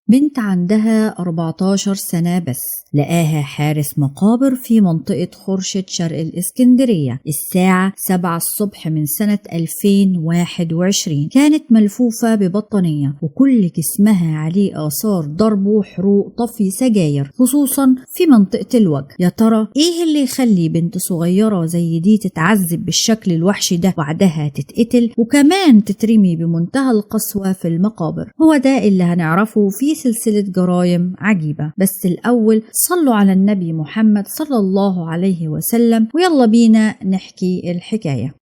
بنت عندها 14 سنة بس، لقاها حارس مقابر في منطقة خورشيد شرق الإسكندرية الساعة 7 الصبح من سنة 2021. كانت ملفوفة ببطانية وكل جسمها عليه آثار ضرب وحروق طفي سجاير، خصوصا في منطقة الوجه. يا ترى إيه اللي يخلي بنت صغيرة زي دي تتعذب بالشكل الوحشي ده وبعدها تتقتل وكمان تترمي بمنتهى القسوة في المقابر؟ هو ده اللي هنعرفه في سلسلة جرائم عجيبة. بس الأول صلوا على النبي محمد صلى الله عليه وسلم، ويلا بينا نحكي الحكاية.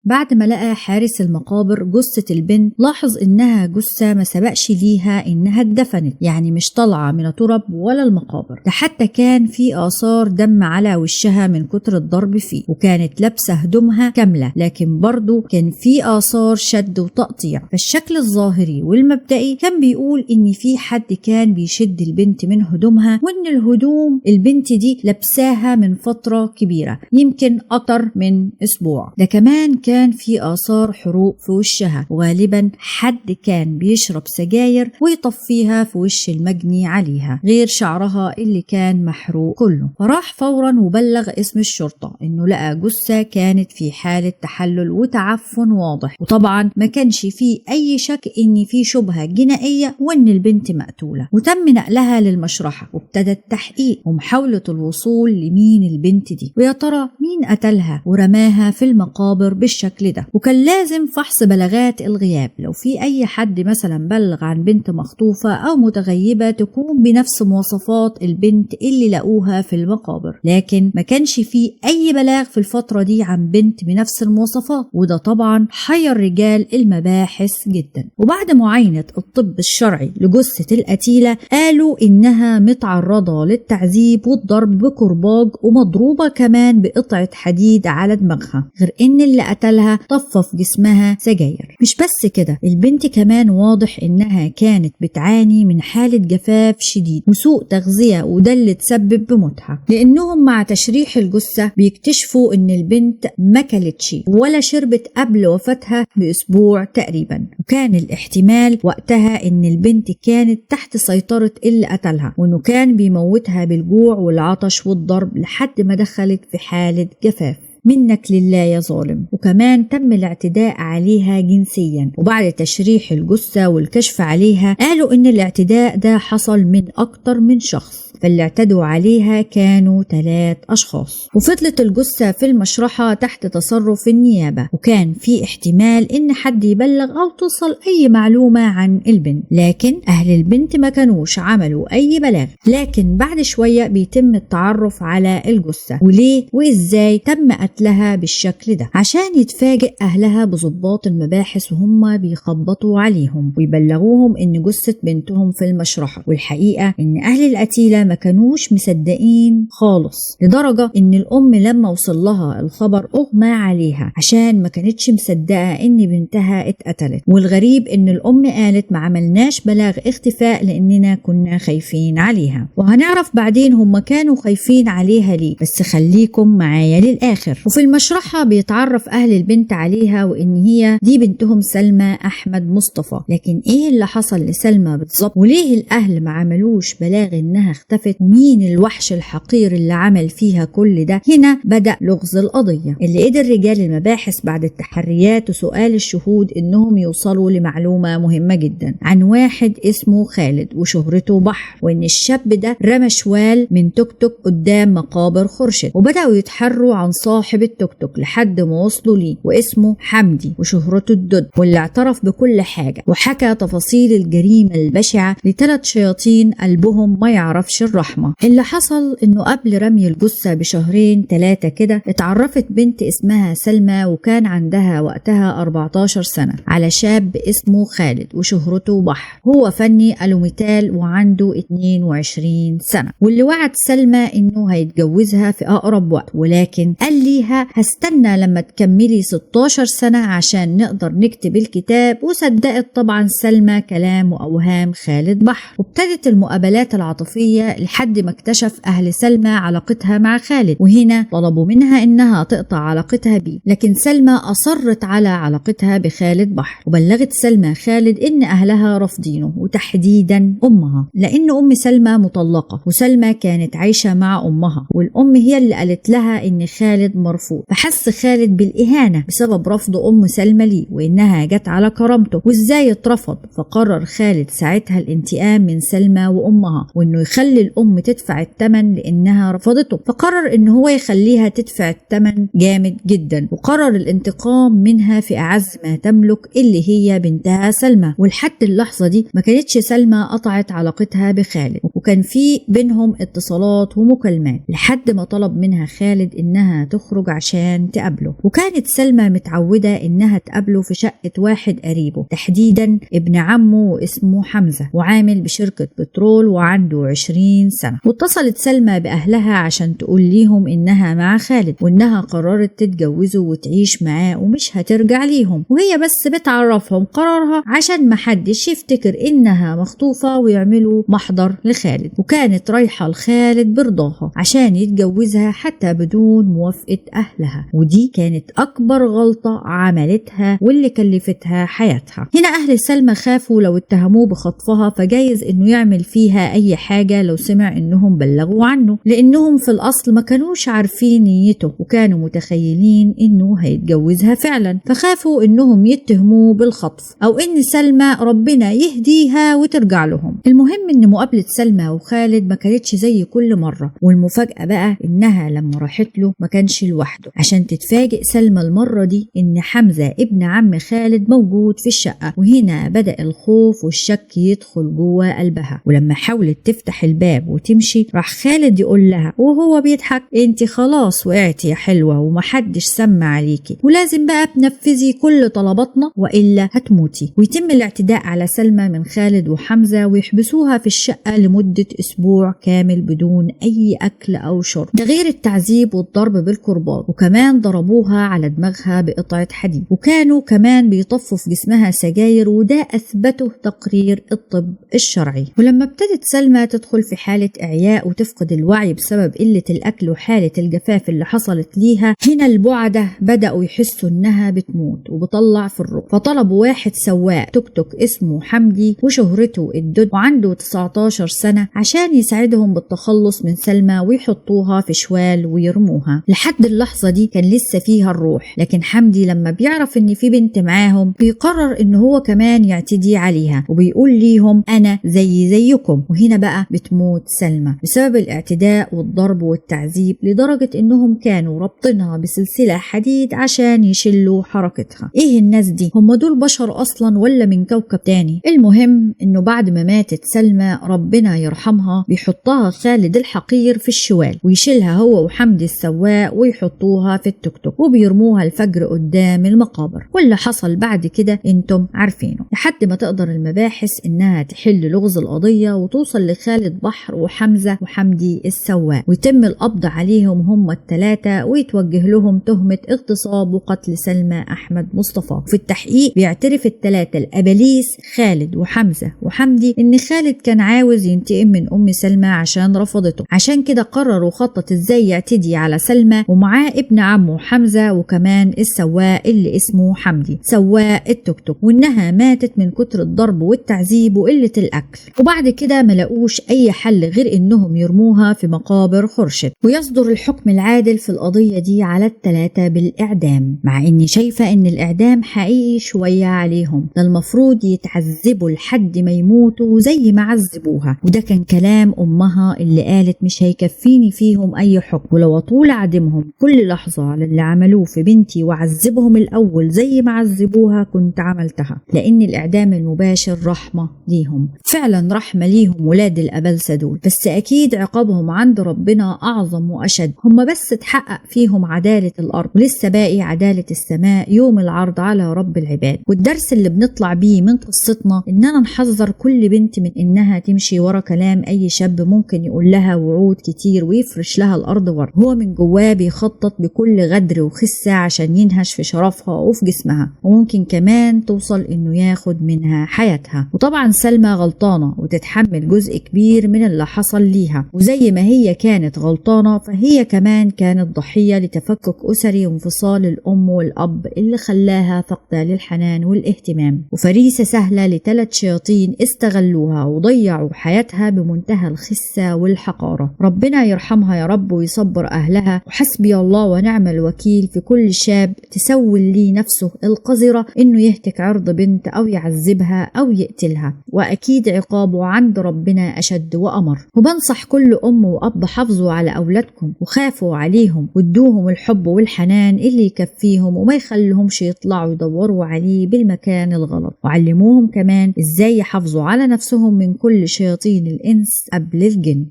بعد ما لقى حارس المقابر جثة البنت، لاحظ إنها جثة ما سبقش ليها إنها اتدفنت، يعني مش طالعة من التراب ولا المقابر. ده حتى كان في آثار دم على وشها من كتر الضرب فيه، وكانت لابسة هدومها كاملة، لكن برضو كان في آثار شد وتقطيع. فالشكل الظاهري والمبدئي كان بيقول إن في حد كان بيشد البنت من هدومها، وإن الهدوم البنت دي لابساها من فترة كبيرة، يمكن أكتر من أسبوع. ده كمان كان في آثار حروق في وشها، وغالبا حد كان بيشرب سجاير ويطفيها في وش المجني عليها، غير شعرها اللي كان محروق كله. فراح فورا وبلغ اسم الشرطة انه لقى جثة كانت في حالة تحلل وتعفن واضح، وطبعا ما كانش فيه اي شك ان في شبهة جنائية وان البنت مقتولة. وتم نقلها للمشرحة وابتدى التحقيق ومحاولة الوصول لمين البنت دي، ويا ترى مين قتلها ورماها في المقابر بالشكل ده. وكان لازم فحص بلاغات الغياب، لو في اي حد مثلا بلغ عن بنت مخطوفة او متغيبة تكون بنفس مواصفات البنت اللي لقوها في المقابر، لكن ما كانش في اي بلاغ في الفترة دي عن بنت بنفس المواصفات، وده طبعا حير رجال المباحث جدا. وبعد معاينة الطب الشرعي لجثة القتيلة قالوا انها متعرضة للتعذيب والضرب بكرباج ومضروبة كمان بقطعة حديد على دماغها، غير ان اللي قتلها طفف جسمها سجاير. مش بس كده، البنت كمان واضح انها كانت بتعاني من حالة جفاف شديد وسوء تغذية، وده اللي تسبب بموتها، لانهم مع تشريح الجثة بيكتشفوا ان البنت ما كلتش ولا شربت قبل وفاتها باسبوع تقريبا، وكان الاحتمال وقتها ان البنت كانت تحت سيطرة اللي قتلها، وانه كان بيموتها بالجوع والعطش والضرب لحد ما دخلت في حالة جفاف. منك لله يا ظالم. وكمان تم الاعتداء عليها جنسيا، وبعد تشريح الجثة والكشف عليها قالوا ان الاعتداء ده حصل من اكتر من شخص، فاللي اعتدوا عليها كانوا 3 أشخاص. وفضلت الجثة في المشرحة تحت تصرف النيابة، وكان في احتمال ان حد يبلغ او توصل اي معلومة عن البنت، لكن اهل البنت ما كانوش عملوا اي بلاغ. لكن بعد شوية بيتم التعرف على الجثة وليه وازاي تم قتلها بالشكل ده، عشان يتفاجئ اهلها بضباط المباحث وهم بيخبطوا عليهم ويبلغوهم ان جثة بنتهم في المشرحة. والحقيقة ان اهل القتيلة ما كانوش مصدقين خالص، لدرجة ان الام لما وصل لها الخبر اغمى عليها عشان ما كانتش مصدقة ان بنتها اتقتلت. والغريب ان الام قالت ما عملناش بلاغ اختفاء لاننا كنا خايفين عليها، وهنعرف بعدين هم كانوا خايفين عليها ليه، بس خليكم معايا للاخر. وفي المشرحة بيتعرف اهل البنت عليها وان هي دي بنتهم سلمى احمد مصطفى. لكن ايه اللي حصل لسلمى بالظبط، وليه الاهل ما عملوش بلاغ انها اختفت، ومين الوحش الحقير اللي عمل فيها كل ده؟ هنا بدأ لغز القضية اللي قدر رجال المباحث بعد التحريات وسؤال الشهود انهم يوصلوا لمعلومة مهمة جدا عن واحد اسمه خالد وشهرته بحر، وان الشاب ده رمى شوال من توك توك قدام مقابر خورشيد، وبدأوا يتحروا عن صاحب التوك توك لحد ما وصلوا ليه، واسمه حمدي وشهرته الدود، واللي اعترف بكل حاجة وحكى تفاصيل الجريمة البشعة ل3 شياطين قلبهم ما يعرفش الرحمة. اللي حصل انه قبل رمي الجثة ب2-3 كده اتعرفت بنت اسمها سلمى، وكان عندها وقتها 14 سنة، على شاب اسمه خالد وشهرته بحر، هو فني ألوميتال وعنده 22 سنة، واللي وعد سلمى انه هيتجوزها في اقرب وقت، ولكن قال ليها ليها هستنى لما تكملي 16 سنة عشان نقدر نكتب الكتاب. وصدقت طبعا سلمى كلام وأوهام خالد بحر، وابتدت المقابلات العاطفية لحد ما اكتشف أهل سلمى علاقتها مع خالد، وهنا طلبوا منها إنها تقطع علاقتها بيه، لكن سلمى أصرت على علاقتها بخالد بحر. وبلغت سلمى خالد إن أهلها رافضينه، وتحديدا أمها، لأن أم سلمى مطلقة وسلمى كانت عايشة مع أمها، والأم هي اللي قالت لها إن خالد مرفوض. فحس خالد بالإهانة بسبب رفض أم سلمى ليه، وإنها جت على كرامته وإزاي اترفض. فقرر خالد ساعتها الانتقام من سلمى وأمها، وإنه يخلي الأم تدفع الثمن لإنها رفضته. فقرر إن هو يخليها تدفع الثمن جامد جدا، وقرر الانتقام منها في أعز ما تملك اللي هي بنتها سلمى. ولحد اللحظة دي ما كانتش سلمى قطعت علاقتها بخالد، وكان في بينهم اتصالات ومكالمات لحد ما طلب منها خالد إنها تخرج عشان تقابله. وكانت سلمى متعودة إنها تقابله في شقة واحد قريبه، تحديدا ابن عمه واسمه حمزة، وعامل بشركة بترول وعنده 20 سنة. واتصلت سلمى بأهلها عشان تقول ليهم إنها مع خالد وإنها قررت تتجوزه وتعيش معاه ومش هترجع ليهم، وهي بس بتعرفهم قرارها عشان محدش يفتكر إنها مخطوفة ويعملوا محضر لخالد. وكانت رايحة لخالد برضاها عشان يتجوزها حتى بدون موافقة أهلها، ودي كانت أكبر غلطة عملتها واللي كلفتها حياتها. هنا أهل سلمى خافوا لو اتهموه بخطفها، فجايز إنه يعمل فيها أي حاجة لو سمع إنهم بلغوا عنه، لأنهم في الأصل ما كانوش عارفين نيته وكانوا متخيلين إنه هيتجوزها فعلا، فخافوا إنهم يتهموه بالخطف أو إن سلمى ربنا يهديها وترجع لهم. المهم إن مقابلة سلمى وخالد ما كانتش زي كل مرة، والمفاجأة بقى إنها لما راحت له ما كانش لوحده، عشان تتفاجئ سلمى المرة دي إن حمزة ابن عم خالد موجود في الشقة. وهنا بدأ الخوف والشك يدخل جوه قلبها، ولما حاولت تفتح الباب وتمشي راح خالد يقول لها وهو بيضحك انت خلاص وقعتي يا حلوة ومحدش سمع عليكي، ولازم بقى تنفذي كل طلباتنا وإلا هتموتي. ويتم الاعتداء على سلمى من خالد وحمزة ويحبسوها في الشقة لمدة أسبوع كامل بدون أي أكل أو شرب، ده غير التعذيب والضرب بالكرباج، وكمان ضربوها على دماغها بقطعة حديد، وكانوا كمان بيطفوا في جسمها سجاير، وده أثبته تقرير الطب الشرعي. ولما ابتدت سلمى تدخل في حالة إعياء وتفقد الوعي بسبب قلة الأكل وحالة الجفاف اللي حصلت ليها، هنا البعدة بدأوا يحسوا إنها بتموت وبطلع في الروح، فطلبوا واحد سواق توك توك اسمه حمدي وشهرته الدود وعنده 19 سنة عشان يساعدهم بالتخلص من سلمى ويحطوها في شوال ويرموها. لحد اللحظة دي كان لسه فيها الروح، لكن حمدي لما بيعرف إن في بنت معاهم بيقرر إن هو كمان يعتدي عليها وبيقول ليهم أنا زي زيكم. وهنا بقى بتموت سلمى بسبب الاعتداء والضرب والتعذيب، لدرجة إنهم كانوا ربطنها بسلسلة حديد عشان يشلوا حركتها. إيه الناس دي؟ هم دول بشر أصلا ولا من كوكب تاني؟ المهم إنه بعد ما ماتت سلمى ربنا يرحمها بيحطها خالد الحقير في الشوال ويشيلها هو وحمدي السواق ويحطوها في التوك توك وبيرموها الفجر قدام المقابر. واللي حصل بعد كده انتم عارفينه، لحد ما تقدر المباحث انها تحل لغز القضية وتوصل لخالد بحر وحمزة وحمدي السواق، ويتم القبض عليهم هم الثلاثة ويتوجه لهم تهمة اغتصاب وقتل سلمى أحمد مصطفى. في التحقيق بيعترف الثلاثة الأباليس خالد وحمزة وحمدي ان خالد كان عاوز ينتقم من أم سلمى عشان رفضته، عشان كده قرر وخطط ازاي يعتدي على سلمى ومعاه ابن عمه حمزة وكمان السواق اللي اسمه حمدي سواق التوك توك، وانها ماتت من كتر الضرب والتعذيب وقلة الأكل. وبعد كده ما لقوش أي حل غير انهم يرموها في مقابر خرشد، ويصدر الحكم العادل في القضية دي على الثلاثة بالإعدام، مع اني شايفة ان الإعدام حقيقي شوية عليهم، ده المفروض يتعذبوا لحد ما يموتوا زي ما عذبوها. وده كان كلام أمها اللي قالت مش هيكفيني فيهم أي حكم، ولو طول عدمهم كل لحظة على اللي عملوه في بنتي وعذبهم الأول زي ما عذبوها كنت عملتها، لأن الإعدام المباشر رحمة ليهم، فعلا رحمة ليهم ولاد الأبلسة دول، بس أكيد عقابهم عند ربنا أعظم وأشد. هم بس تحقق فيهم عدالة الأرض ولسه باقي عدالة السماء يوم العرض على رب العباد. والدرس اللي بنطلع بيه من قصتنا إننا نحذر كل بنت من إنها تمشي ورا كلام أي شاب ممكن يقول لها وعود كتير ويفرش لها الأرض ورد، هو من جواه بيخطط بيخطط بكل غدر وخسة عشان ينهش في شرفها وفي جسمها، وممكن كمان توصل انه ياخد منها حياتها. وطبعا سلمى غلطانة وتتحمل جزء كبير من اللي حصل ليها، وزي ما هي كانت غلطانة فهي كمان كانت ضحية لتفكك أسري وانفصال الأم والأب اللي خلاها فاقدة للحنان والاهتمام، وفريسة سهلة لثلاث شياطين استغلوها وضيعوا حياتها بمنتهى الخسة والحقارة. ربنا يرحمها يا رب ويصبر أهلها، وحسبي الله ونعم الوكيل في كل شاب تسول لي نفسه القذرة إنه يهتك عرض بنت أو يعذبها أو يقتلها، وأكيد عقابه عند ربنا أشد وأمر. وبنصح كل أم وأب حافظوا على أولادكم وخافوا عليهم وادوهم الحب والحنان اللي يكفيهم وما يخليهمش يطلعوا يدوروا عليه بالمكان الغلط، وعلموهم كمان إزاي يحافظوا على نفسهم من كل شياطين الإنس قبل الجن.